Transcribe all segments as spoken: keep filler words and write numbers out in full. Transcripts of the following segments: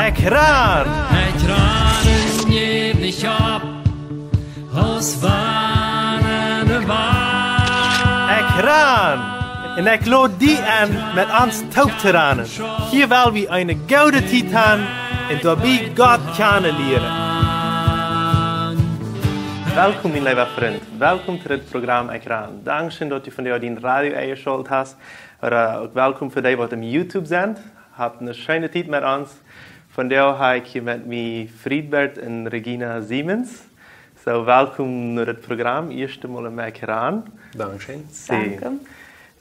Ekjran! Ekjran, jeff nich opp, aus wann de Wal. Ekjran! Un ekj lod die enn, met ons toop to ranen. Hia well wie eene goode Tiet han un doabie Gott kjanen lieren. Welkom, mien leewa Frint. Welkom to dit Program Ekjran. Dankscheen, daut du vondoag dien Radio enjeschault hast. Ooda uk welkom fa dee, waut em YouTube sent. Habt eene scheene Tiet met ons. Vondoag hab ekj hia met mie Friedbert un Regina Siemens. Soo, welkom no dit Program. Ieescht mol em Ekjran. Dankscheen. Soo. Danke.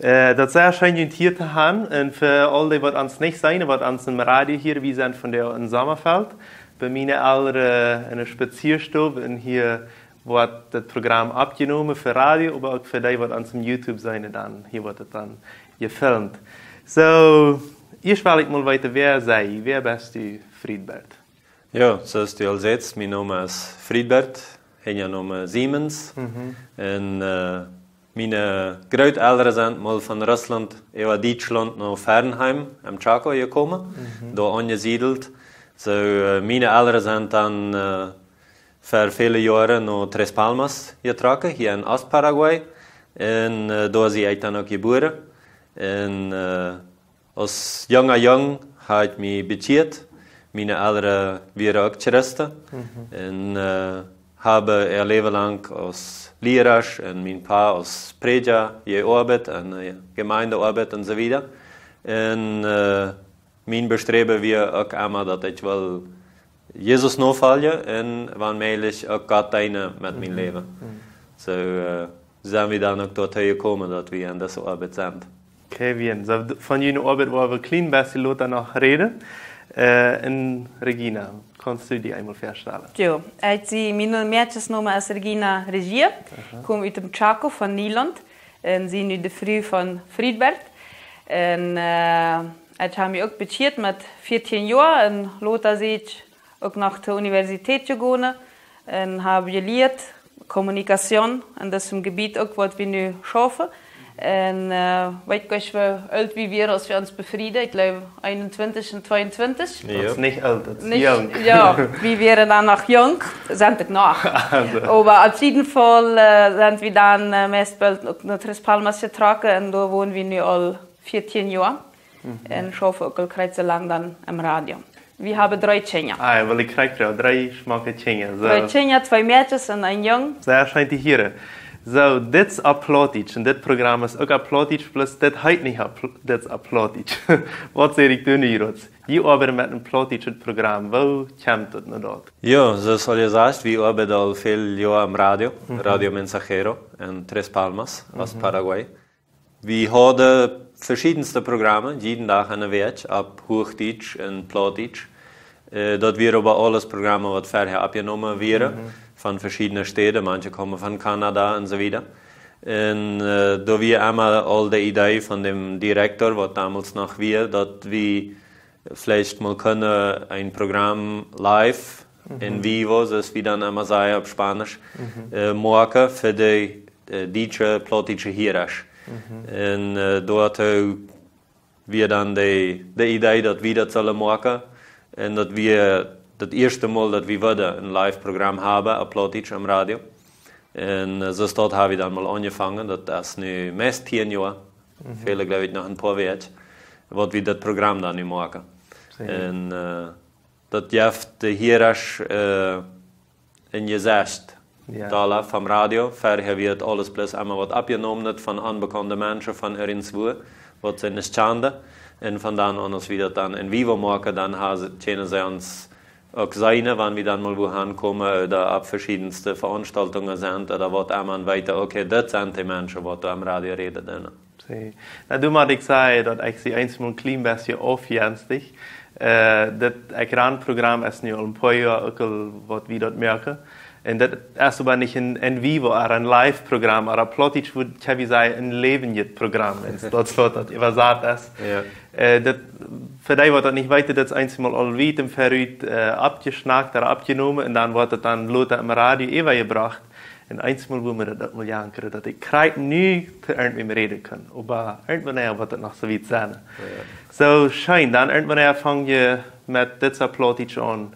Äh, daut es sea scheen, junt hia to han. Un fa aul dee, waut ons nich seenen, waut ons em Radio hieren, wie sent vondoag en Sommerfeld. Bie miene Elren en eene Spazieastow un hia woat dit Program oppjenomen fa Radio, oba uk fa dee, waut ons em YouTube seenen, dan hia woat et dan jefilmt. Soo, ieescht well ekj mol weeten, wäa sie jie? Wäa best du, Friedbert? Jo, soo aus du aul sajchst, mien Nomen es Friedbert, Hinjanome Siemens. Mhm. Un, äh, miene Grootelren sent mol von Russlaunt äwa Dietschlaunt no Fernheim em Chaco jekomen, mhm, doa aunjesiedelt. Soo, äh, miene Elren sent dan, äh, ver väle Joaren no Tres Palmas jetrocken, hia en Ost-Paraguay. Un, äh, doa sie ekj dan uk jebuaren. Un, äh, aus junga Jung hab ekj mie bekjieet. Miene Elren wieren uk Christen. Mhm. Un, äh, haben äa Läwen lang aus Lierasch un mien Pa aus Prädja jeoabeit un, äh, Jemeindjeoabeit un soo wieda. Un, äh, mien Besträwen wia uk emma, daut ekj well Jesus nofoljen un wan mäajlich uk Gott deenen met mien, mhm, Läwen. Mhm. Soo, äh, sent wie dan uk doatoo jekomen, daut wie aun dise Oabeit sent. Okay, wie, soo, d-, von june Oabeit woa wie een kjlien bät lota noch räden. Äh, un Regina, kaust du die eemol väastalen? Jo, ekj sie, mien Mäakjsnomen es Regina Regier, aha, kom ut däm Chaco von Nylund un sie nu de Fru von Friedbert. Un, äh, ekj hab mie uk bekjieet met vieetieen Joa un lota sie ekj uk noch de Universität jegonen un hab jelieet Kommunikation en disem Jebiet uk, waut wie nu schaufen. Un, äh, weet ekj nich, woo oolt wie wieren, aus wie ons befrieden. Ekj jleew eenuntwintich un tweeuntwintich. Jo. Daut es nich oolt, daut es nich, junk. Jo, wie wieren dan noch junk, sent uk noch. Aulsoo. Oba opp jieden Faul, äh, sent wie dan, äh, meist boolt uk no Tres Palmas jetrocken un doa wonen wie nu aul vieetieen Joa. Mhm. Un schaufen uk aul krakjt soo lang dan em Radio. Wie haben dree Kjinja. Ah, jo, well, ekj kjrieech jo dree schmocke Kjinja, soo. Dree Kjinja, twee Mäakjes un een Jung. Sea scheen to hieren. Soo, dit es opp Plautdietsch un dit Program es uk opp Plautdietsch, bloos dit heet nich opp Pl-, dit es opp Plautdietsch. Waut saj ekj dan nu hia? Jie oabeiden met een plautdietschet Program. Woo kjemt daut no daut? Jo, soo aus aul jesajcht, wie oabeiden aul väl Joa aum Radio, mhm, Radio Mensajero en Tres Palmas, mhm, Ost-Paraguay. Wie hauden veschiedenste Programmen, jieden Dach enne Wäakj, opp Huachdietsch un Plautdietsch. Äh, daut wieren oba aules Programmen, waut verhäa oppjenomen wieren, mhm, von veschiedne Städen, manche komen von Kanada un soo wieda. Un, äh, doa wia emma aul de Idee von däm Direktor, waut domols noch wia, daut wie veleicht mol kjennen een Program live, mhm, en vivo, soo aus wie dan emma sajen opp Spanisch, mhm, äh, moaken fa de, äh, dietsche, plautdietsche Hierasch. Mhm. Un, äh, doatoo wia dan de, de Idee, daut wie daut sullen moaken. Un daut wia daut ieeschte Mol, daut wie wudden een Live-Program haben opp Plautdietsch aum Radio. Un, äh, soo aus daut hab wie dan mol aunjefongen. Daut es nu meist tieen Joa. Mhm. Fält, jleew ekj, noch een poa Wäakj, waut wie daut Program dan nu moaken. Sea. Un, äh, daut jeft de Hierasch, äh, een Jesecht. Jo. Doa vom Radio, verhäa wia et aules bloos emma waut oppjenomen von onbekaunde Menschen von irjentwua, waut see nich kjanden. Un von dan aun, aus wie daut dan en vivo moaken, dan ha-, kjennen see ons uk seenen, wan wie dan mol wua hankomen, ooda opp veschiedenste Veranstaltungen sent, ooda waut emma, un weeten, okay, dit sent de Menschen, waut doa aum Radio räden doonen. Sea. Na, doa mott ekj sajen, daut ekj sie eensmol een kjlien bät aufjenstich. Äh, dit Ekjran-Program es nu aul een poa Joa uk aul, waut wie daut moaken. Un daut es oba nich een en vivo, ooda een Live-Program, ooda opp Plautdietsch wudd ekj sajen, een läwendjet Program. Daut es waut daut äwasat es. Jo. Äh, daut, fa dee, waut daut nich weeten, daut es eensmol aul wiet em Verut, äh, oppjeschnackt ooda oppjenomen un dan woat et dan lota em Radio äwajebrocht. Un eensmol wudd mie daut uk mol jankren, daut ekj krakjt nu to irjentwäm räden kaun. Oba irjentwanea woat et noch soo wiet sennen. Jo. Soo, scheen, dan irjentwanea fang je met dit Plautdietsch aun?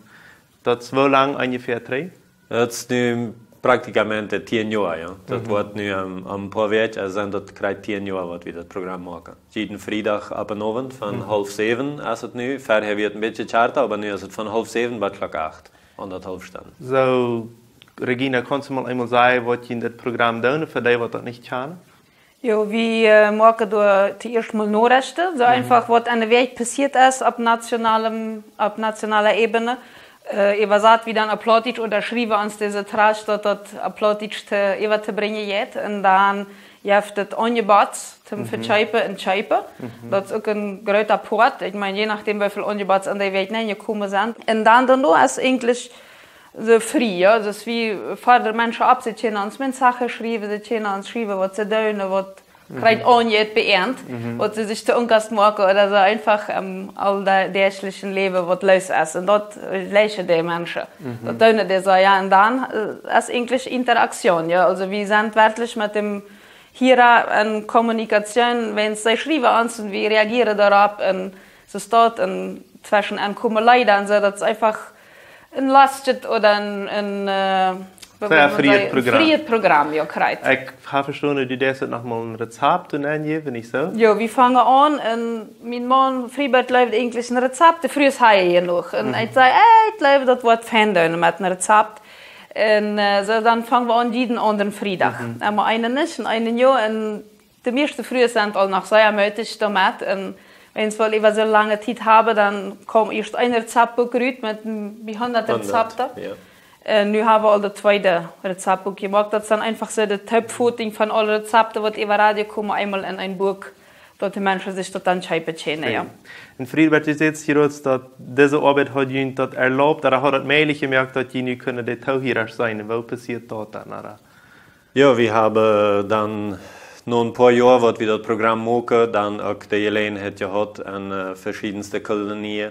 Daut es woo lang onjefäa trigj? Daut es nu praktikamente tieen Joa, jo. Daut woat nu aum, aum poa Wäakj, aulsoo sent daut krakjt tieen Joa, waut wie daut Program moaken. Jieden Friedach opp dän Owent von haulf säwen es et nu. Verhäa wia et een bät kjarta, oba nu es et von haulf säwen bat Klock acht. Aundauthaulf Stunden. Soo, Regina, kaust du mol eemol sajen, waut jie en dit Program doonen, fa dee, waut daut nich kjanen? Jo, wie äh, moaken doa toieescht mol Norechten, soo eenfach waut aun de Wäakj passieet es opp nationalem, opp nationaler Ebene. Äh, äwasat wie dan opp Plautdietsch ooda schriewen ons dise Trash, daut daut opp Plautdietsch to, äwa to brinjen jeit. Un dan jeft et Aunjebots toom vekjeepen un kjeepen. Daut es uk een groota Poat. Ekj meen, je nodäm woo väl Aunjebots aun de Wäakj nenjekomen sent. Un dan doano es eejentlich soo frie, jo. Daut es wie, fa de Menschen opp, see kjennen ons Mensagen schriewen, see kjennen ons schriewen, waut see doonen, waut krakjt aunjeit bie an, waut see sikj to Unkost moaken ooda soo eenfach, ähm, aul daut däajliche Läwen, waut loos es. Un daut äh, läsen de Menschen. Daut doonen dee soo, jo. Un dan äh, es eejentlich Interaktion, jo. Aulsoo wie sent werkjlich met däm Hierer en Kommunikation, wan see schriewen ons un wie reagieren doaropp un soo es daut, un tweschen an komen Leeda un soo, daut es eenfach een lostjet ooda een, een äh, woo Sea wudd maun friet sajen, een Program. Friet Program, jo, krakjt. Ekj hab vestonen, du deist noch mol een Rezept aunjäwen, nich soo? Jo, wie fangen aun un mien Maun Friebert leeft eejentlich een Rezept, de Frues haben jenuach. Un ekj säd, ey, ekj jleew, daut woat fein doonen met een Rezept. Un äh, soo, dan fangen wie aun jieden aundren Friedach. Eemol eenen nich un eenen jo. Un de mieeschte Frues sent aul noch sea mootich doamet. Un wan wie aul äwa soo lange Tiet haben, dan kjemt ieescht een Rezeptbuak rut met een, bie hundat Rezepten. Jo. Un nu haben wie aul daut tweede Rezeptbuak jemoakt. Daut es dan eenfach soo de Toopfotinj von aule Rezepten, waut äwa Radio komen, eemol en een Buak, daut de Menschen sikj daut dan kjeepen kjennen, jo. Un Friebert, du sajchst hia uk, daut dise Oabeit haft junt daut erlaubt, ooda haft daut mäajlich jemoakt, daut jie nu kjennen de Toohierasch seenen. Woo passieet daut dan, ooda? Jo, wie haben dan no een poa Joa, waut wie daut Program moaken, dan uk de Jeläajenheit jehaut, en äh, veschiedenste Kolonien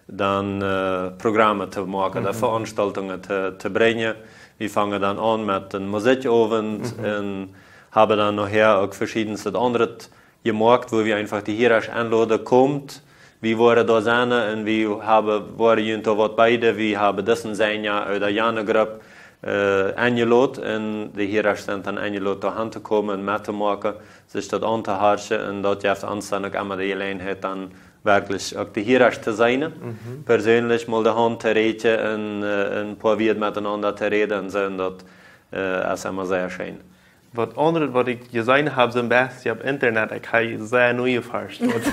dan äh, Programme to moaken, dan Veranstaltungen to, to brinjen. Wie fangen dan aun met een Musikjowent un haben dan nohäa uk veschiedenste aundret jemoakt, wua wie eenfach de Hierer enloden, komt, wie woaren doa sennen un wie haben, woaren junt doa waut beeden, wie haben disen Sänja ooda jane Grupp äh, enjeloden un de Hierer sent dan enjeloden, doa han to komen un met to moaken, sikj daut auntohorchen un daut jeft ons dan uk emma de Jeläajenheit, dan werkjlich uk de Hierer to seenen, persönlich mol de Haunt to räkjen un äh, een poa Wieed metenaunda to räden un soo, un daut äh, es emma sea scheen. Waut aundret, waut ekj jeseenen hab, soo een bät opp Internet, ekj hab sea nojefascht. Waut,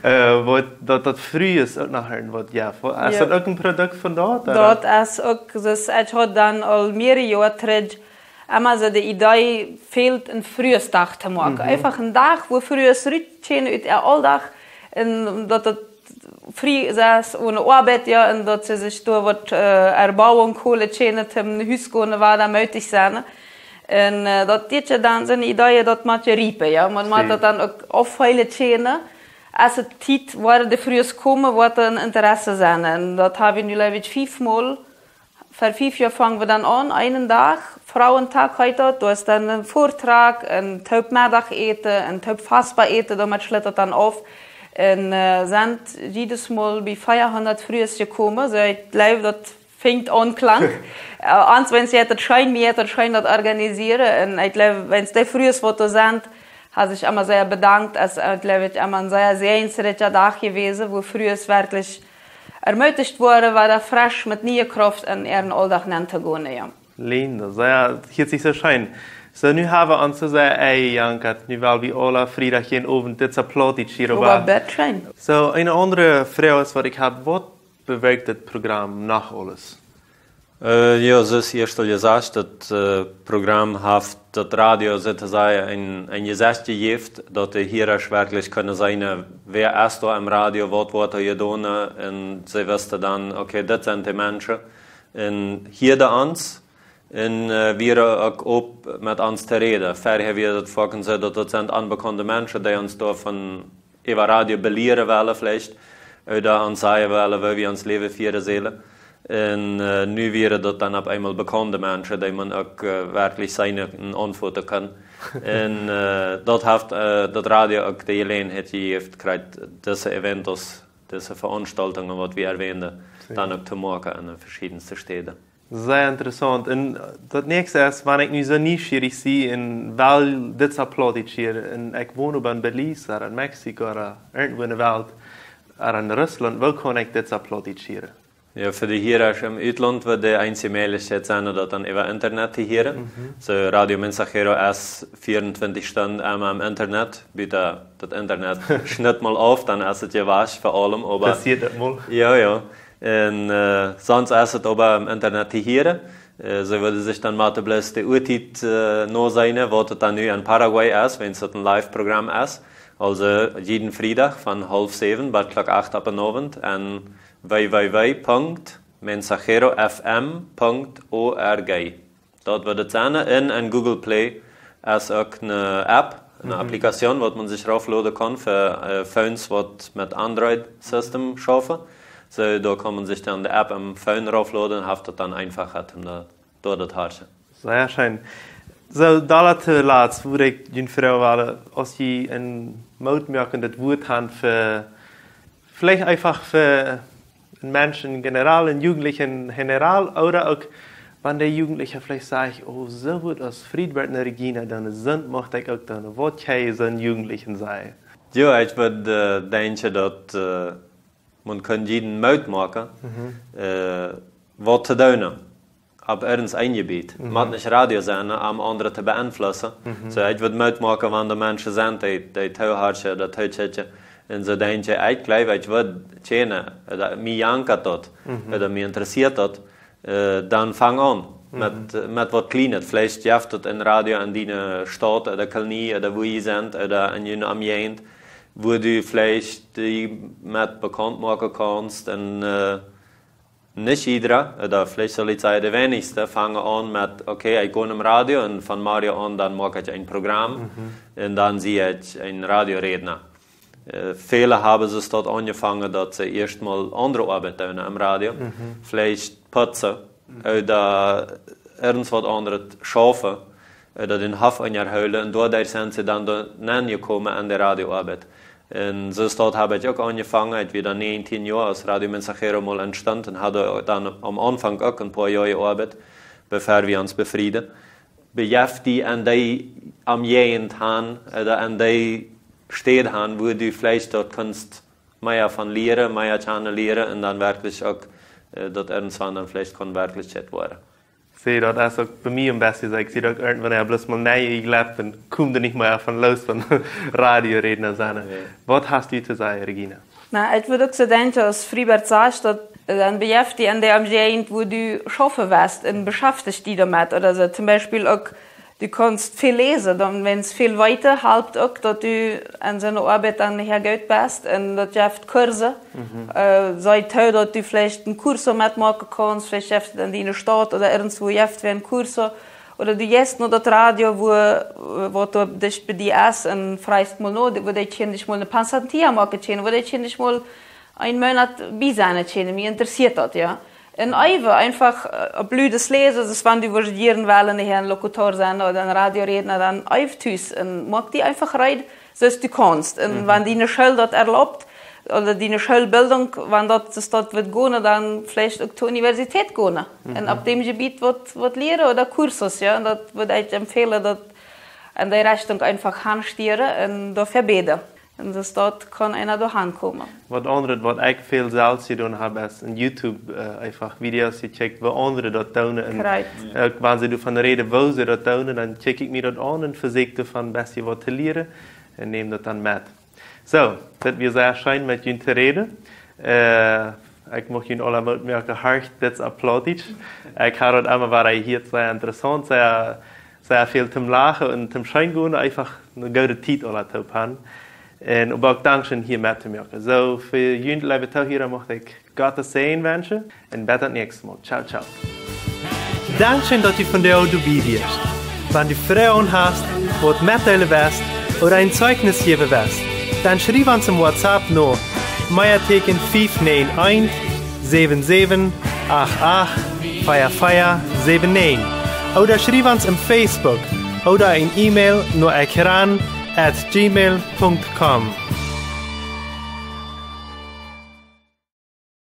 äh, waut, daut, daut Frues uk noch een, waut, jo, waut, es Jo. daut uk een Produkt von daut, ooda? Daut es uk, daut ekj haud dan aul mearere Joa trigj emma soo de Idee, väl een Fruesdach to moaken. Eenfach een Dach, wua Frues rut kjennen ut äa Auldach un daut daut frie es von de Oabeit, jo, un daut see sikj doa waut äh, erbauen, Kohle kjennen, toom Hus gonen, wada mootich sennen. Un äh, daut jeft je dan soone Idee, daut mott je riepen, jo. Maun mott daut dan uk auffeelen kjennen. Aus et Tiet woat, de Frues komen, woat een Interesse sennen. Un daut haben wie nu, jleew ekj, fiefmol, ver fief Joa fangen wie dan aun, eenen Dach, Fruesdach heet daut, doa es dan een Vortrag, een Toop Meddachäten, een Toop Vespa äten, doamet schlut daut dan auf. Un äh, sent jiedes Mol bie veahundat Frues jekomen, soo ekj jleew, daut finjt aun Klank. Äh, ons wan see daut scheen, wie daut scheen daut organisieren. Un ekj jleew, wan de Frues waut doa sent, haben sikj emma sea bedankt. Es, äh, jleew ekj, emma een sea säajensrikja Dach jewast, wua Frues werkjlich ermutigt woaren, wada fresch met niee Krauft en äaren Auldach nenn to gonen, jo. Linda, sea, hieet sikj soo scheen. Soo, nu haben wie ons soo sea enjejankat, nu well wie aule Friedach äwa Owent dit Plautdietsch hia Oba oba. Bät scheen. Soo, eene aundre Froag es, waut ekj hab, waut bewirkjt dit Program noch aules? Äh, jo, soo aus ieescht aul jesajcht, daut äh, Program haft daut Radio, soo to sajen, een, een Jesecht jejäft, daut de Hierer werkjlich kjennen seenen, wäa es doa aum Radio, waut woat doa jedonen, un see wisten dan, okay, dit sent de Menschen, un hieeden ons, un äh, wieren uk op met ons to räden. Verhäa wia daut foaken soo, daut daut sent onbekaunde Menschen, dee ons doa von äwa Radio belieren wellen veleicht, ooda ons sajen wellen, woo wie ons Läwen fieren sellen. Un äh, nu wieren daut dan opp eemol bekaunde Menschen, dee maun uk äh, werkjlich seenen un aunfoten kaun. Un äh, daut haft äh, daut Radio uk de Jeläajenheit jejäft, krakjt dise Eventos dise Veranstaltungen, waut wie erwähnden, dan uk to moaken aun de veschiedenste Städen. Sea interessaunt. Un daut näakjste es, wan ekj nu soo nieschierich sie un well dit soo Plautdietsch hieren, un ekj won oba en Belize, ooda en Mexiko, ooda irjentwua en de Welt, ooda en Russlaunt, woo kaun ekj dit soo Plautdietsch hieren? Jo, fa de Hierasch em Utlaunt woat de eensje Mäajlichkjeit sennen, daut dan äwa Internet to hieren. Soo, Radio Mensajero es vieauntwintich Stunden emma em Internet, buta daut Internet schnitt mol auf, dan es et jewast fa aulem, oba passieet daut mol. Jo, jo. Un, äh, sonst es et oba em Internet to hieren. Äh, see wudden sikj dan motten bloos de Uatiet, äh, noseenen, waut et dan nu en Paraguay es, wan et en Live-Programm es. Aulsoo jieden Friedach von haulf säwen bat Klock acht opp dän Owent en w w w Punkt mensajero f m Punkt o r g. Daut woat et sennen. Un en Google Play es uk eene App, eene Applikation, waut maun sikj raufloden kaun fa, äh, Phones, waut met Android System schaufen. Soo, doa kaun maun sikj dan de App em Phone raufloden un haft et dan eefach, om daut doa to horchen. Sea scheen. Soo, doa to latst, woo ekj junt froagen well, aus jie een mootmoakendet Wuat haben fa, veleicht eefach fa Menschen en general, en Jugendlichen en general, ooda uk, wan de Jugendliche veleicht sajen: "Oh, soo waut aus Friedbert un Regina doonen, daut mucht ekj uk doonen." Waut kaun jie soon Jugendlichen sajen? Jo, ekj wudd, äh, denkjen, daut, äh, maun kaun jieden Moot moaken, äh, waut to doonen. Opp irjent een Jebiet. Mott nich Radio sennen, om aundre to beeinflussen. Soo, ekj wudd Moot moaken, wan doa Menschen sent, dee, dee toohorchen, daut toohorchen. Un soo denkj ekj, ekj jleew, ekj wudd kjennen, daut mie jankat daut, daut mie interessieet daut, äh, dan fang aun. Met, met waut Kjlienet. Veleicht jeft et een Radio en diene Staut, ooda Kolonie, ooda wua jie sent, ooda en june Omjäajent, wua du veleicht die met bekaunt moaken kaust un, äh, nich jieda, ooda veleicht saul ekj sajen, de weinichste fangen aun met: "Okay, ekj go em Radio un von morjen aun, dan moak ekj een Programm un dan sie ekj een Radioredna." Äh, väle haben soo daut aunjefongen, daut see ieescht mol aundre Oabeit doonen em Radio. Veleicht putzen, ooda irjent waut aundret schaufen, ooda dän Hoff unjahoolen. Un doaderch sent see dan doa nenjekomen aun de Radiooabeit. Un soo daut hab ekj uk aunjefongen, ekj wia dan näajentieen Joa, aus Radio Mensajero mol entstunt, un haud dan aum Aunfank uk een poa Joa jeoabeit, bevor wie ons befrieden. Bejeft die en dee Omjäajent han, ooda en dee Städ han, wua du veleicht doa kaust mea von lieren, mea kjanen lieren un dan werkjlich uk, äh, daut irjentwan dan veleicht kaun Werkjlichkjeit woaren. See, daut es uk bie mie een bät soo, ekj sie uk irjentwan, jo, bloos mol nä jejleeft un kom doa nich mea von loos, von Radioredna sennen. Jo. Waut hast du to sajen, Regina? Na, ekj wudd uk soo denkjen, aus Friedbert sajcht, daut, äh, dan bejeft die en dee Omjäajent, wua du schaufen woascht un beschäftich die doamet. Ooda soo, toom Biespel uk, du kaust väl läsen, dan, wan du väl weetst, halpt uk, daut du aun soone Oabeit dan goot best. Un daut jeft Kursen. Äh, see too, daut du veleicht een Kurs metmoaken kaust, veleicht jeft et en diene Staut ooda irjentwua jeft et een Kurs. Ooda du jeist no daut Radio, wua, äh, waut doa dicht bie die es, un froagst mol no, wua dee kjennen die mol eene Pasantía moaken, kjennen, wua dee kjennen die mol een Moonat bie sennen kjennen, mie interessieet daut, jo. Un äwen eefach, äh, opp ludes läsen, aus wan du wudst jieren wellen een Lokutor sennen ooda een Radioredna, dan äw tus un moak die eefach reed, soo aus du kaust. Un wan diene School daut erlaubt, ooda diene Schoolbildung, wan daut, daut daut woat gonen, dan veleicht uk to Universität gonen. Un opp däm Jebiet waut, waut lieren ooda Kursen, jo. Un daut wudd ekj empfehlen, daut en dee Rechtunk eefach han stieren un doafäa bäden. Un soo daut kaun eena doa hankomen. Waut aundret, waut ekj väl selfst jedonen hab, es en YouTube, äh, eefach Videos jekjikjt, woo aundre daut doonen. Un, äh, wan see doavon räden, woo see daut doonen, dan kjikj ekj mie daut aun un vesieekj doavon een bät waut to lieren un näm daut dan met. Soo, daut wia sea scheen met junt to räden. Äh, ekj mucht junt aula Moot moaken, horcht dit opp Plautdietsch. Ekj haud daut emma wada jehieet, sea interessaunt, sea sea väl toom lachen un toom scheen gonen, eefach eene goode Tiet aula toop han. Un oba uk dankscheen hia met to moaken. Soo, fa junt, leewe Toohiera, mucht ekj Gott sienen Säajen wenschen un bat daut näakjste Mol. Ciao, ciao. Dankscheen, daut du vondoag doabie wieescht. Wan du Froagen hast, waut metdeelen west ooda een Zeijnis jäwen west, dan schriew ons em WhatsApp no Meatieekjen fief näajen eent, säwen säwen acht acht, vea vea säwen näajen. Ooda schriew ons em Facebook ooda een E-Mail no ekran at gmail punkt com.